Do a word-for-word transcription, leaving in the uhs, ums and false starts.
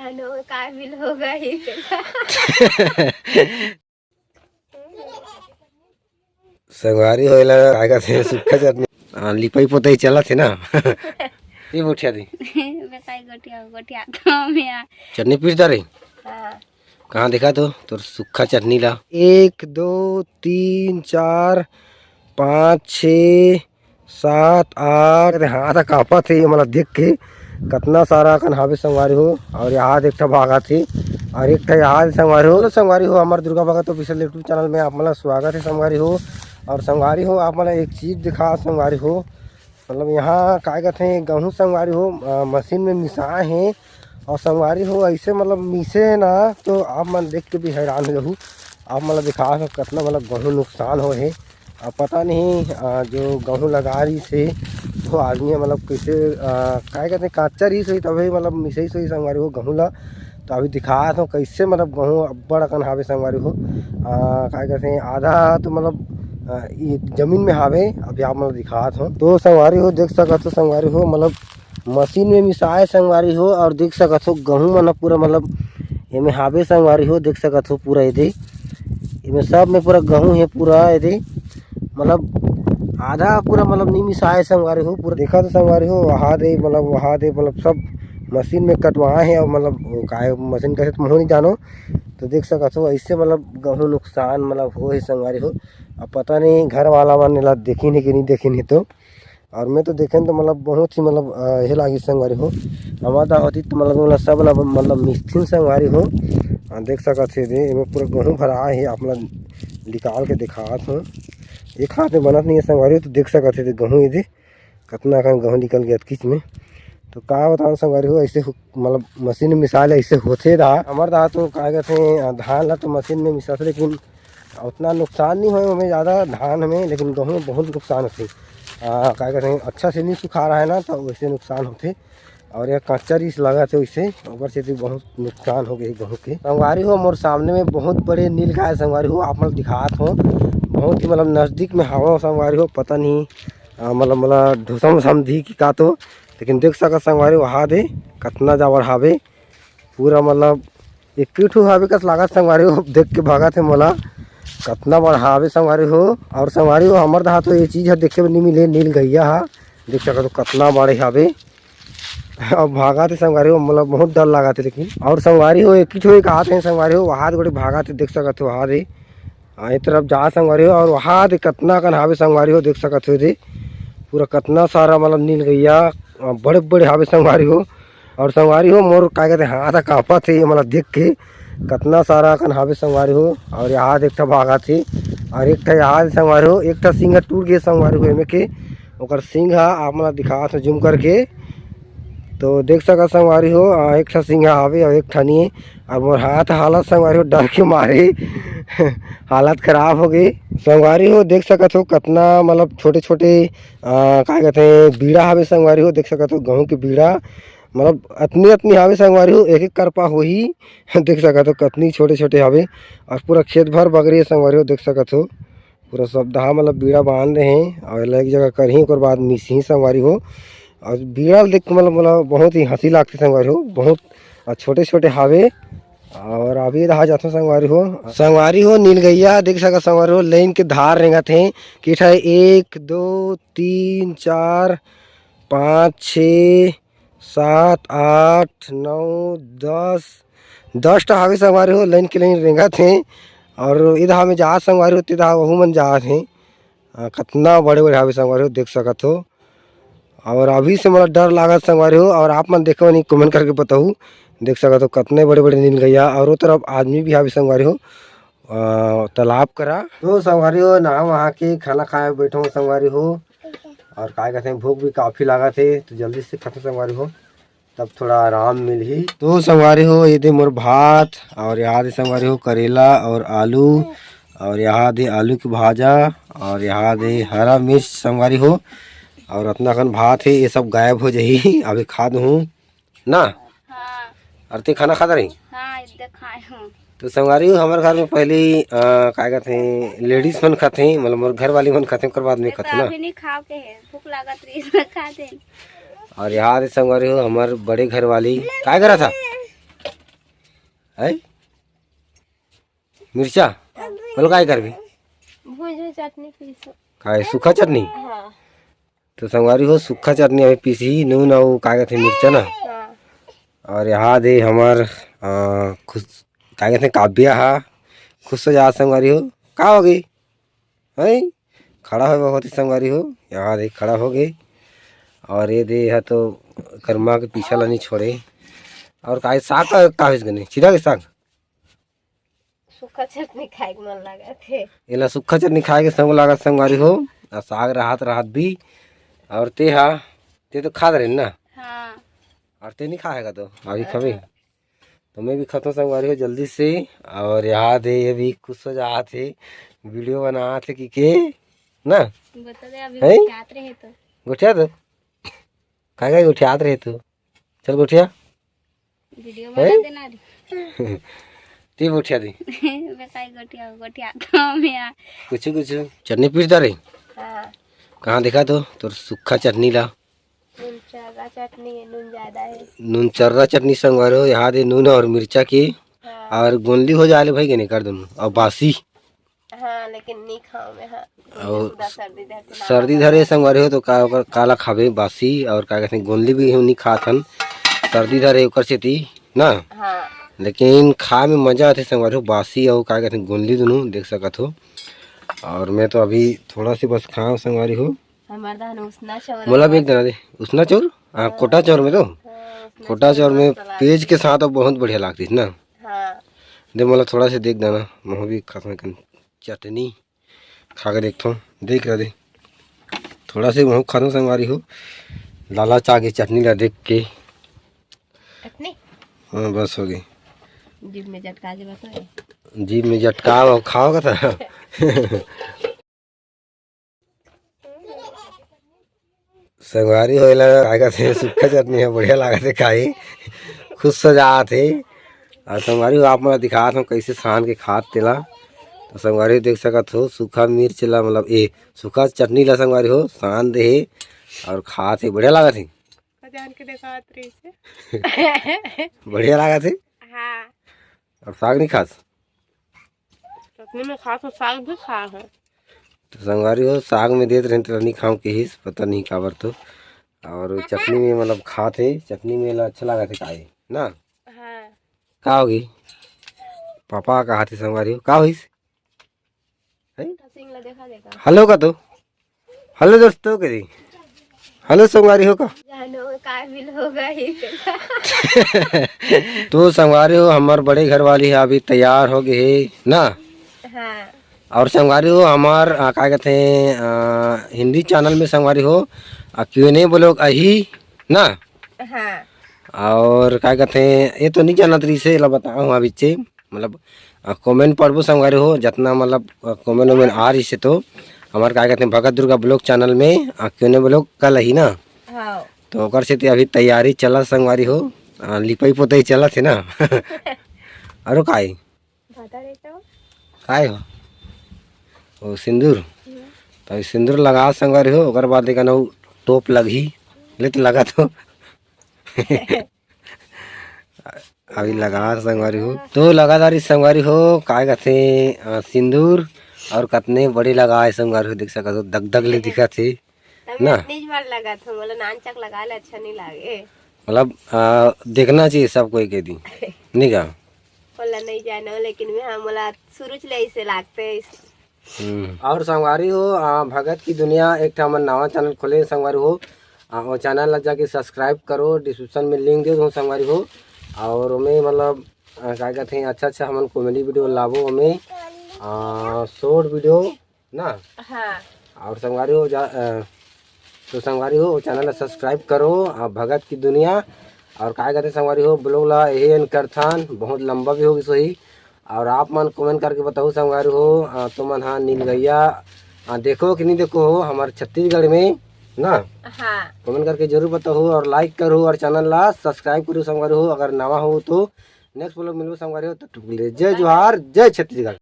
अनो का मिल होगा ही तेला। संगवारी हो, एला काय कथे, सुक्खा चटनी। हाँ, लिपाई पोताई चलत हे ना। ये गोठिया दे। बताई गोठिया, गोठिया काम या। चटनी पीस डारे। हाँ। कहाँ देखा तो तोर सुक्खा चटनी ला। एक, दो, तीन, चार, पाँच, छः, सात, आठ। अरे हाथ ह कांपत हे, ये मोला देख के। कतना सारा अकन हावे संगवारी हो। और यहाँ एक ठा भागत हे और एक ठा यहाँ संगवारी हो। संगवारी हो, हमर Durga Bhagat official YouTube channel में आप मन ला स्वागत हे संगवारी हो। और संगवारी हो, आप मन ला एक चीज दिखा संगवारी हो, मतलब यहाँ काय कथे, गहूँ संगवारी हो, अ, मशीन में मिसाए हे। और संगवारी हो, ऐसे मतलब मिसे हे ना, तो आप मन देख के भी हैरान हो जाहू। आप मन ला दिखा सकत कतना मतलब गहूँ नुकसान होए हे। अब पता नहीं, अ, जो गहूँ लगा रहिस हे, वो आदमी मतलब कैसे, अ, काय कहते, काचा रहिस होही तभी मतलब मिसइस होही संगवारी हो गहूँ ला। तो अभी दिखात हो कैसे मतलब गहूँ अब्बड़ अकन हावे संगवारी हो। अ, काय कहते, आधा तो मतलब, अ, ये जमीन में हावे। अभी आप मतलब दिखात हो तो संगवारी हो देख सकत हो संगवारी हो, मतलब मशीन में मिसाए संगवारी हो। और देख सकत हो गहूँ मन पूरा मतलब एमे हावे संगवारी हो, देख सकत हो पूरा एदे, एमे सब में पूरा गहूँ हे पूरा एदे, मतलब आधा पूरा मतलब नहीं मिसाए संगवारी हो। पूरा देखा तो संगवारी हो, वहा दे मतलब, वहा दे मतलब सब मशीन में कटवाए हे और मतलब वो काय मशीन कहे तो मुँह नहीं जानो। तो देख सकत हो ऐसे मतलब गहूँ नुकसान मतलब हो हे संगवारी हो। अब पता नहीं घर वाला मन ला देखिन हे कि नहीं देखिन हे तो। और मैं तो देखें तो मतलब बहुत ही मतलब, अ, हे लागी संगवारी हो। हमार दा होती तो मतलब मोला सब ला मतलब मिस्थिन संगवारी हो। अ, देख सकत हे दे, एमे पूरा गहूँ भरा हे, आप मन ला निकाल के दिखात हो। एक हाथ में बनत नहीं है संगवारी हो, तो देख सकत हे दे गहूँ एदे, कतना अकन गहूँ निकल गया अतकीच में। तो का बताओ संगवारी हो, ऐसे हु-, मतलब मशीन में मिसाले ऐसे होथे दा। हमर दा तो का कहते हैं, धान ला तो मशीन में मिसाथे, लेकिन उतना नुकसान नहीं होए ओमे ज़्यादा धान में, लेकिन गहूँ में बहुत नुकसान होथे। आ, का कहते हैं, अच्छा से नहीं सुखा रहा है ना, तो वैसे नुकसान होथे। और यह कच्चा रिस लगा थे वैसे, ओकर से भी बहुत नुकसान हो गए गहूँ के। संगवारी हो, मोर सामने में बहुत बड़े नील गाय संगवारी हो, आप मन दिखात हो, बहुत ही मतलब नजदीक में हवा संगवारी हो, पता नहीं, आ, मतलब मोला ढुसम समझी कि का तो, लेकिन देख सकत संगवारी हो, वहा दे कतना जावड़ हावे, पूरा मतलब एक ठो हावे कस लागत संगवारी हो, देख के भागत हे मोला, कतना बड़ हावे संगवारी हो। और संगवारी हो, हमर दहा तो ये चीज ह देखे बर नहीं मिले, नील गैया हा, देख सकत हो कतना बड़े हावे। अब भागत हे संगवारी हो, मोला बहुत डर लागत हे लेकिन। और संगवारी हो, एक ही ठो एक हाथ हे संगवारी हो, वहाद गोड़े भागत हे, देख सकत हो वहाद हे। हाँ, ये तरफ जा संगवारी हो, और वहाद कतना कन हावे संगवारी हो, देख सकत हो दे, पूरा कतना सारा मतलब नील गैया, अ, बड़े बड़े हावे संगवारी हो। और संगवारी हो, मोर का कहते हाथ ह कांपत हे, ये मोला देख के कतना सारा कन हावे संगवारी हो। और यहाँ एक ठा भागत हे, और एक ठा यहाँ संगवारी हो, एक ठा सिंग टूट गए संगवारी हो, एमे के ओकर सिंग ह आप मन ला दिखात हो जूम करके। तो देख सकत संगवारी हो, आ, एक ठा सिंग हावे और एक ठा नहीं। और मोर हाथ हालत संगवारी हो, डर के मारे हालत खराब हो गई। संगवारी हो, देख सकत हो कतना मतलब छोटे छोटे, आ, का कहते हैं, बीड़ा हावे संगवारी हो, देख सकत हो गहूँ के बीड़ा, मतलब अतनी अतनी हावे संगवारी हो, एक एक करपा होही। देख सकत हो कतनी छोटे छोटे हावे और पूरा खेत भर बगरे संगवारी हो, देख सकत हो। पूरा सब दहा मतलब बीड़ा बांध दे हे और एला एक जगह करही, ओकर बाद मिसही संगवारी हो। और बीड़ा ल देख के मतलब मोला बहुत ही हंसी लागथे संगवारी हो, बहुत छोटे छोटे हावे। और अभी रहा जाथो संगवारी हो, संगवारी हो नीलगैया देख सकत संगवारी हो, लाइन के धार रेंगत हे। किठा एक, दो, तीन, चार, पाँच, छः, सात, आठ, नौ, दस, दस ठा हावे संगवारी हो, लाइन के लाइन रेंगत हे। और इधर हमें जात संगवारी हो, तिधर वहू मन जात हे। आ, कतना बड़े बड़े हावे संगवारी हो, देख सकत हो। और अभी से मोला डर लागत संगवारी हो, और आप मन देखो नहीं, कमेंट करके बताऊ। देख सकत हो कतने बड़े बड़े नीलगैया, और वो तरफ आदमी भी हावे संगवारी हो, आ, तालाब करा। तो संगवारी हो, नहा वहा के खाना खाए बैठो संगवारी हो, और काय कहते हैं, भूख भी काफी लागत हे, तो जल्दी से खाते संगवारी हो, तब थोड़ा आराम मिलही। तो संगवारी हो, ये दे मोर भात, और यहाँ दे संगवारी हो करेला और आलू, और यहाँ दे आलू की भाजा, और यहाँ दे हरा मिर्च संगवारी हो। और अतना कन भात हे, ये सब गायब हो जाही। अभी खा दूँ ना। हाँ। और ते खाना खाता रही? हाँ, इधर खाए हूँ। तो संगवारी हो, हमर घर में पहले, अ, का कहते हैं, लेडीज मन खाते हैं, मतलब मोर घर वाली मन खाते हैं, ओकर बाद में मैं तो खाते ना। अभी नहीं खाओ के है, भूख लागत रही, मैं खा दे। और यहाँ दे संगवारी हो, हमर बड़े घर वाली काय करा था? है मिर्चा, बोलो काय करबे? भूंज भूंज चटनी पीसो। काय सूखा चटनी? हाँ। तो संगवारी हो, सूखा चटनी अभी पीसही, नून अउ का कहथे मिर्चा ना। हाँ। और यहाँ दे हमर, आ, खुश, का कहथे काव्या हा, खुश हो जा संगवारी हो। का हो गई? हैं? खड़ा हो बहुत ही संगवारी हो, यहाँ दे खड़ा हो गई। और ये दे हा तो कर्मा के पीछा ला नहीं छोड़े। और का साग का, का होइस गने? चिरा के साग? सूखा चटनी खाए के मन लागत हे। एला सूखा चटनी खाए के संग लागत संगवारी हो, आ साग रहत रहत भी। और ते हा, ते तो खात रहे ना? हाँ। और ते नहीं खाएगा तो अभी खाबे? तो मैं भी खातो संगवारी हो जल्दी से। और यहाँ दे ये भी खुश हो जात हे, वीडियो बनात हे कि के ना? बता दे, अभी हैं? गोठियात रहे तो। गोठिया तो? काय काय गोठियात रहे तू? चल गोठिया। वीडियो हैं? बना देना रे। ती गोठिया दी। मैं काय गोठिया, गोठिया तो मैं आ। कुछ कुछ चटनी पीस डारे। हाँ। कहाँ देखा तो तोर सूखा चटनी ला? नून चर्रा चटनी है, नून ज्यादा है। नून चर्रा चटनी संगवारी हो, यहाँ दे नून और मिर्चा की। हाँ। और गोंदली हो जाले भाई के नहीं कर दूँ, और बासी। हाँ, लेकिन नहीं खाओ मैं, हाँ। और पूरा सर्दी धरते ना सर्दी खाओ। धरे संगवारी हो तो का ओकर काला खाबे बासी, और का कहते गोंदली भी हम नहीं खात हन, सर्दी धरे ओकर सेती ना। हाँ। लेकिन खाए में मजा आथे संगवारी हो, बासी और का कहते गोंदली दोनों देख सकत हो। और मैं तो अभी थोड़ा सी बस खाऊं संगवारी हो। हमार दहन उसना चाउर मोला भी एक दाना दे। उसना चाउर? हाँ, हाँ। कोटा चाउर में तो? हाँ, उसना कोटा चाउर चाउर में मस्त लागथे। पेज के साथ अब बहुत बढ़िया लागतिस ना। हाँ। दे मोला थोड़ा से देख दाना, महू भी खाथों कन चटनी खा के देखथों, देख रहा दे। थोड़ा से महू खाथों संगवारी हो, लालच आ गे चटनी ला देख के। चटनी? हाँ, बस हो गई। जीभ में जटका जेबा तो है। जीभ में जटका और खाओ का था। संगवारी हो एला काय कथे, सूखा चटनी है, बढ़िया लागत है खाई, खुश सजात है। और संगवारी हो आप मन दिखात हो कैसे सान के खात तेला। तो संगवारी हो देख सकत हो सूखा मिर्च ला, मतलब ए सूखा चटनी ला संगवारी हो सान दे है और खात है, बढ़िया लागत है। जान के देखात रही से। बढ़िया लागत है। हाँ। और साग नहीं खास? चटनी में खास हो, साग भी खा है। तो संगवारी हो, साग में देत रहे तो नहीं खाऊं कहिस, पता नहीं काबर तो। और चटनी में मतलब खात है, चटनी में ला अच्छा लागत है खाए ना। हाँ। का होगी? पापा कहा थे संगवारी हो, का होइस? हैं? सिंग ला देखा देखा। हेलो का तो? हेलो दोस्तों के दी। हेलो संगवारी हो का? जानो का बिल होगा ही तेरा। तो संगवारी हो हमार बड़े घर वाली है, अभी तैयार हो गई है ना। हाँ। और संगवारी हो हमार, आ, का कहते हैं, आ, हिंदी चैनल में संगवारी हो, आ, क्यों नहीं बोलो अही ना। हाँ। और का कहते हैं, ये तो नहीं जानत रही से, ला बताऊँ अभी चे, मतलब, आ, कमेंट पढ़बो संगवारी हो, जितना मतलब, आ, कमेंट वमेंट आ रही से तो हमार का कहते हैं, भगत दुर्गा ब्लॉग चैनल में, आ, क्यों नहीं ब्लॉग कल ही ना। हाँ। तो ओकर से ते अभी तैयारी चला संगवारी हो, आ, लिपाई पोताई चला थे ना। अरे काय? भाता रहता हो? काय हो? ओ सिंदूर। हम्म। तो सिंदूर लगा संगवारी हो, ओकर बाद देखा ना वो टोप लगही। ले तो लगा तो। अभी लगा संगवारी हो। तो लगातार इस संगवारी हो, काय कथे, अ, सिंदूर और कतने बड़े लगा है संगवारी हो, देख सकत हो, दग दग ले दिखत हे। तब ना? मैं इतनी बार लगा था, बोला नानचक लगा ले, अच्छा नहीं लागे। मतलब, अ, देखना चाहिए सब कोई के दी। नहीं का? बोला नहीं जानो, लेकिन मैं, हाँ, बोला शुरू से ले इसे लागते इस हम्म। और संगवारी हो, आ, भगत की दुनिया एक ठा हमन नवा चैनल खोले संगवारी हो। आ, वो चैनल ला जाके सब्सक्राइब करो, डिस्क्रिप्शन में लिंक दे दूँ संगवारी हो। और ओमे मतलब, आ, का कहते हैं, अच्छा अच्छा हमन कॉमेडी वीडियो लाबो ओमे, आ, शॉर्ट वीडियो ना। हाँ। और संगवारी हो जा, आ, तो संगवारी हो चैनल ला सब्सक्राइब करो, आ, भगत की दुनिया। और का कहते संगवारी हो ब्लॉग ला यही एंड करथन, बहुत लंबा भी होगी सोही। और आप मन कमेंट करके बताओ संगवारी हो, आ, तुमन हा नीलगैया, आ, देखो कि नहीं देखो हो हमारे छत्तीसगढ़ में ना। हाँ। कमेंट करके जरूर बताओ और लाइक करो और चैनल ला सब्सक्राइब करो संगवारी हो, अगर नवा हो तो। नेक्स्ट ब्लॉग मिलबो संगवारी हो, तो टुकले जय जोहार, जय छत्तीसगढ़।